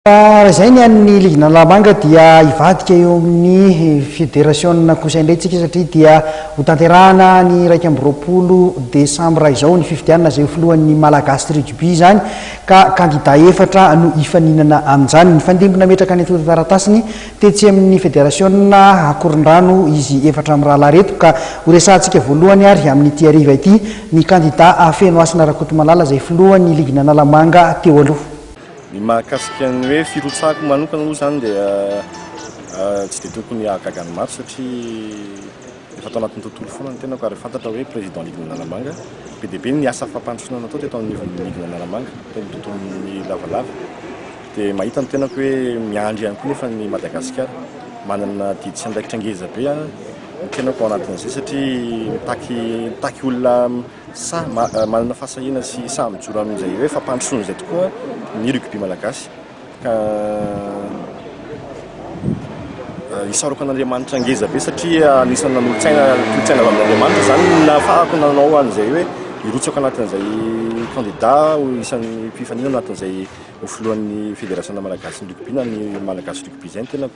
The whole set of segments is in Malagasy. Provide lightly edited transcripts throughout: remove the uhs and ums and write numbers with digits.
Raha izay ny an'ny ligin'Analamanga dia hivadika eo amin'ny federasiona kosa indray tsika satria dia hotanterahana ny 21 desambra izao ny fifidianana izay ho filohan'ny Malagasy Rugby izany ka kandida efatra no hifaninana amin'izany. Nifandimby nametraka ny antontan-taratasiny tetsy amin'ny federasiona Ankorondrano izy efatra mirahalahy ireto ka horesahantsika voalohany ary amin'ity hariva ity ny kandida Fenohasina Rakotomalala izay filohan'ny ligin'Analamanga teo aloha. Ny mahakasika ny hoe firotsahako manokana aloha izany dia tsy dia tokony hahagaga ny maro satria efa tao anatin'ny tontolo foana ny tenako ary fantatra hoe président ligue Analamanga. Be dia be ny asa fampandrosoana natao teto anivon'ny ligue Analamanga, teo amin'ny tontolon'ny lavalava. Dia mahita ny tenako hoe miandry ihany koa nefa ny Madagasikara. Manana adidy sy andraikitra ngeza be ny tenako ao anatin'izay satria mitaky mitaky olona Sahy manana fahasahiana sy sahy mijoro amin'izay hoe fampandrosoana izay tokoa ny rugby malagasy ka isaorako an'Andriamanitra ngeza be satria anisan'ny nanolo-tsaina tolo-tsaina avy amin'Andriamanitra izany no nahafahako nanao an'izay hoe hirotsaka anatin'izay candidat ho isan'ny mpifaninana anatin'izay ho filohan'ny federasiona malagasin'ny rugby na ny malagasy rugby izay ny tenako.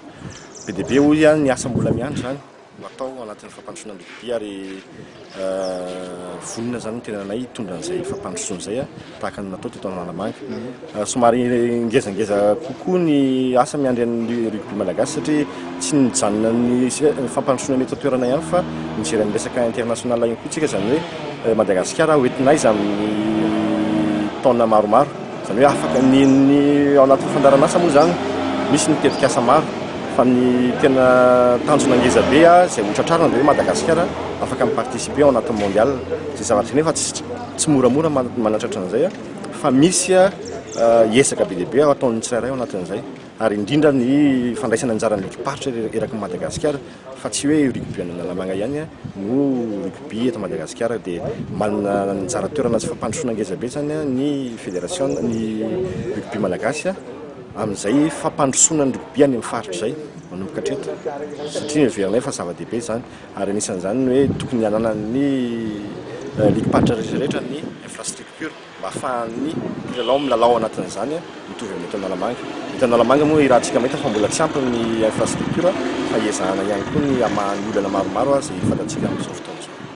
Be dia be hoy aho ny asa mbola miandry izany. ho atao ao anatin'ny fampandrosoana ny rugby ary vonona izany ny tenanay hitondra an'izay fampandrosoana izay tahaka ny natao teto Analamanga. Somary ngezangeza kokoa ny asa miandry an'ny rugby malagasy satria tsy nijanona ny fampandrosoana ny eto an-toerana ihany fa mijery ny resaka international ihany koa tsika, izany hoe Madagasikara hoentina aiza amin'ny taona maromaro, izany hoe afaka ny ny ao anatin'ny fandaharan'asa moa izany misy ny tetikasa maro. Fa ny tena tanjona ngeza be izay ho tratrarina dia hoe Madagasikara afaka mi-participer ao anatin'ny mondial. Izay zavatra nefa tsy moramora manatratra an'izay fa misy ezaka be dia be ataon'ny tsirairay ao anatin'izay ary indrindra ny fandraisana anjaran'ny ligim-paritra eraky ny Madagasikara fa tsy hoe rugby any Analamanga ihany no rugby eto Madagasikara dia manana anjara toerana sy fampandrosoana ngeza be izany ny federation ny rugby malagasy. amin'izay fampandrosoana ny rugby any amin'ny faritra izay manomboka hatreto satria heverinay fa zava-dehibe izany ary anisan'izany ny hoe tokony hananan'ny ligim-paritra rehetra rehetra ny infrastructure mba ahafahan'ny mpilalao milalao anatin'izany mitovy amin'ny eto Analamanga. Eto Analamanga moa irahantsika mahita fa mbola tsy ampy ny infrastructure fa ezahana ihany koa ny hamaha ny olana maromaro izay fantatsika amin'izao fotoana izao.